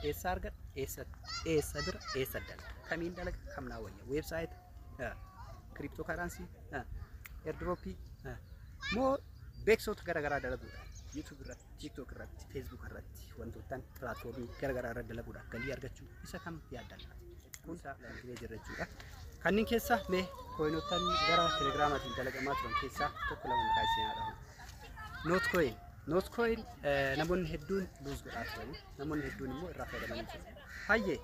Eessa argadha? Eessa eessa bira eessa dalaga? Kamiin dalaga? Kam naa wayya? Website, crypto currency, airdroppii moo beeksisoota garaagaraa dalaguudhaan YouTube irratti, TikTok irratti, Facebook irratti wantootaan platformii garaagaraa irratti dalaguudhaan galii argachuu isa kam yaaddan laata? Kun isaa laallee jirra jechuudha. Kanneen keessaa mee coinotaan gara Telegramaatiin dalagamaa turan keessaa tokko lama maqaa isin haa dhahu. Notcoin. Notcoin namoonni hedduun lose godhaa turani. Namoonni hedduun immoo irraa fayyadamanii jiru. Hayyee,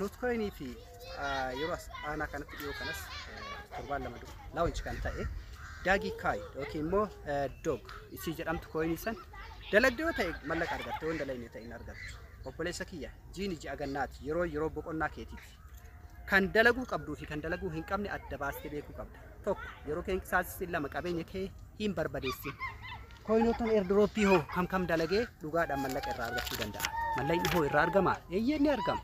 Notcoinii fi yeroo as aanaa kanatti dhiyoo kanas torbaan 2 dura launch kan ta'e Dogecoin yookiin immoo Doge isii jedhamtu coinii san dalagdee yoo ta'e mallaqa argatte, yoo hin dalagne ta'e hin argattu. Obboleessa kiyya, jiini ji'a gannaati, yeroo yeroo boqonnaa keetiiti. Kan dalaguu qabduu fi kan dalaguu hin qabne adda baastee beekuu qabda. Tokko, yeroo kee hin qisaasessin; lama, qabeenya kee hin barbadeessin. Coinoota airdroppii hoo kam kam dalagee dhugaadhaan mallaqa irraa argachuu danda'a? Mallaqni hoo irraa argamaa? Eeyyee, ni argama.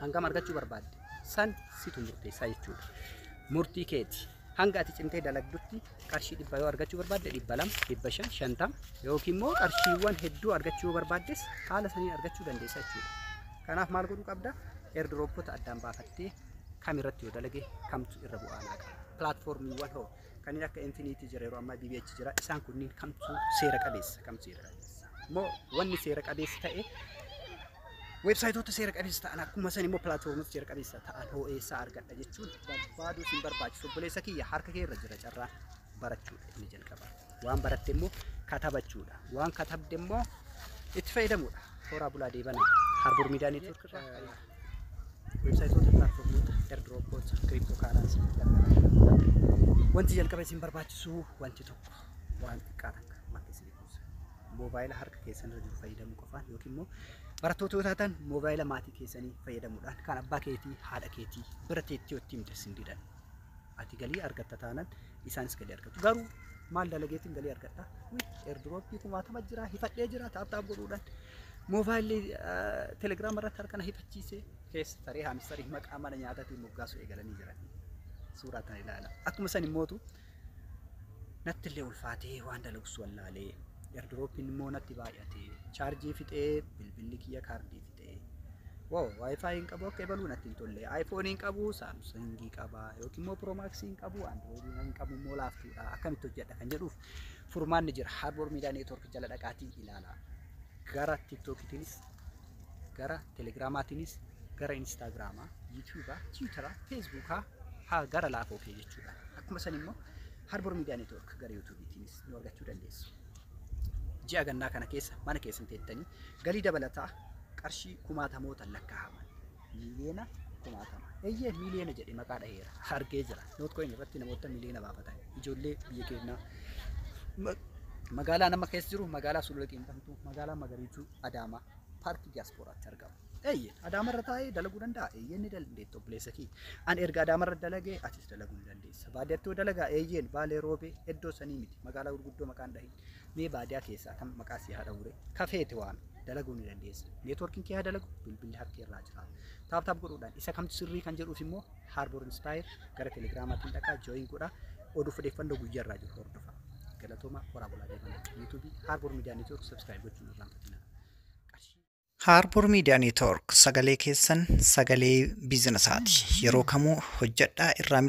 Hangam argachuu barbaadde? San situ murteessaa jechuudha. Murtii keeti. Hanga ati cimtee dalagdutti qarshii 100 yoo argachuu barbaadde, 200, 500, 50 yookiin immoo qarshiiwwan hedduu argachuu yoo barbaaddes haala saniin argachuu dandeessa jechuudha. Kanaaf maal godhuu qabda? Airdroppota addaan baafattee kam irratti yoo dalage kamtu irra bu'aa naa qaba? Platformiiwwan hoo kanneen akka Infinity jira, yeroo ammaa BBH jira, isaan kunniin kamtu seera qabeessa, kamtu seera qabeessa? Moo wanni seera qabeessa ta'e, websiteoota seera qabeessa ta'an, akkuma san immoo platformoota seera qabeessa ta'an hoo eessaa argadha jechuun barbaaduu sin barbaachisu. Obboleessa kiyya, harka kee irra jira carraan. Barachuudha inni jalqaba. Waan baratte immoo katabachuudha. Waan katabde immoo itti fayyadamuudha. Horaa bulaa deebanaa. Harbour Media Network irraa websiteoota, platformoota, airdropoota, crypto currency. Wanti jalqaba isin barbaachisu wanti tokko waan xiqqaa takka bakka isin kuusa. Moobaayila harka keessan irra jiru fayyadamuu qofaan yookiin immoo barattoota yoo taatan moobaayila maatii keessanii fayyadamuudhaan, kan abbaa keetii, haadha keetii bira teettee itti himte sin didan. Ati galii argatta taanaan isaanis galii argatu. Garuu maal dalageetiin galii argadha? Airdroppii kumaatama jira, hifadhee jira, tap tap godhuudhaan. Moobaayilli Telegram irratti harkana hifachiisee keessa taree hamsterii maqaa mana nyaataatiin moggaasuu eegalanii jiran. Suuraa tana ilaala. Akkuma san immootu natti illee ulfaatee waan dalagus wallaalee, airdroppiin immoo natti baay'atee, chaarjii fixee, bilbilli kiyya kaardii fixee. Wow, WiFi hin qabu, akka ebaluu natti hin tolle. iPhone hin qabu, Samsungii qaba yookiin immoo Pro Max hin qabu, Android hin qabu immoo laaftuudha. Akkamitti hojjedha kan jedhuuf furmaanni jira. Harbour Media Network jala dhaqaatii ilaala. Gara TikTokitiinis, gara Telegramaatiinis, gara Instagramaa, YouTubeaa, Twitteraa, Facebookaa haa gara laafoo kee jechuudha. Akkuma san immoo Harbour Media Network gara YouTubeiitiinis nu argachuu dandeessu. Ji'a gannaa kana keessa mana keessan teettanii galii dabalataa qarshii kumaatamoota lakkaa'aman, miiliyoona kumaatama. Eeyyee, miiliyoona jedhe maqaa dhaheera. Argee jira. Notcoin irratti namoota miiliyoona baafatan. Ijoollee biyya keenyaa magaalaa nama keessa jiru, magaalaa Sulula Qiinxamtuu, magaalaa Magariituu Adaamaa, paarkii Diyaaspooraatti argamu. Eeyyee, Adaamarra taa'ee dalaguu danda'a. Eeyyee, ni dandeetta, obboleessa kiyya. Ani erga Adaamarra dalagee atis dalaguu ni dandeessa. Baadiyyaatti yoo dalagaa, eeyyeen, Baalee Roobee iddoo sanii miti. Magaalaa gurguddoo maqaan dhahin. Mee baadiyaa keessaa kan maqaa si haa dhawure. Kafeete waan dalaguu ni dandeessa. Networkiin kee haa dalagu, bilbilli harka irraa jira. Tap tap godhuudhaan isa kamtu sirrii kan jedhuuf immoo Harbour Inspire gara Telegramaatiin dhaqaa join godhaa, oduu odeeffannoo guyyaa irraa jiru hordofa. Galatooma, horaa bulaa deemanaa. YouTubeii Harbour Media Network subscribe gochuun irraanfatina. Harbour Media Network sagalee keessan, sagalee businessaati. Yeroo kamuu hojjedhaa irraa.